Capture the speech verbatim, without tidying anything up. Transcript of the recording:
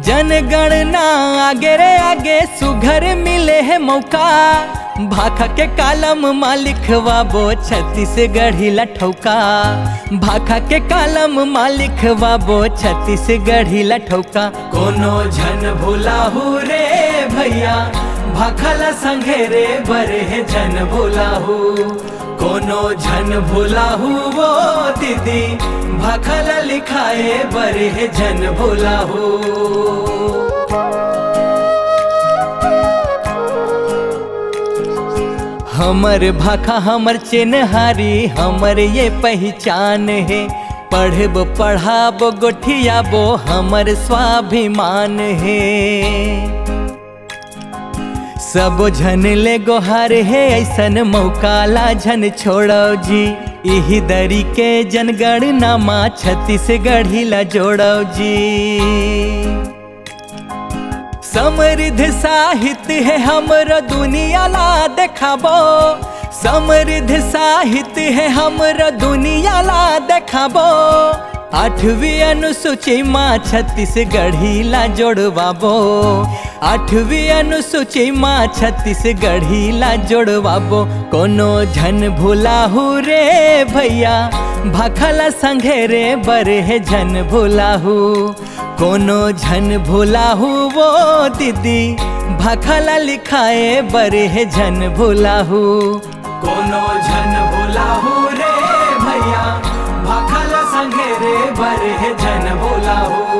जनगणना आगे रे आगे, सुघर मिले हे मौका। भाखा के कालम मा लिखवाबो छत्तीसगढ़ी ला ठौका। भाखा के कालम मा लिखवाबो छत्तीसगढ़ी ला ठौका। कोनो झन भुलाहू रे भैया, भाखा ला संघेरे बर हे झन भुलाहू। कोनो झन भुलाहू वो दीदी, भाखा ला लिखाए बर हे झन भुलाहू। हमर भाखा, हमर चिन्हारी, हमर ये पहिचान हे। पढ़बो, पढ़ाबो, गोठियाबो, हमर स्वाभिमान हे। सबो झन ले गोहार हे, अइसन मौका ला झन छोड़व जी। इही दरी के जनगणना मा छत्तीसगढ़ी ला जोड़व जी। समृद्ध साहित्य हे हमरो, दुनिया ला देखाबो। समृद्ध साहित्य हे हमरो, दुनिया ला देखाबो। आठवीं अनुसूची मा छत्तीसगढ़ी ला जोड़वाबो। आठवीं अनुसूची मा छत्तीसगढ़ी ला जोड़वाबो। कोनो झन भुलाहू रे भैया, भाखा ला संघेरे बर हे झन भुलाहू। कोनो झन भुलाहू वो दीदी, भाखा ला लिखाए बर हे झन भुलाहू। कोनो झन भुलाहू रे भैया, भाखा ला संघेरे बर हे झन भुलाहू।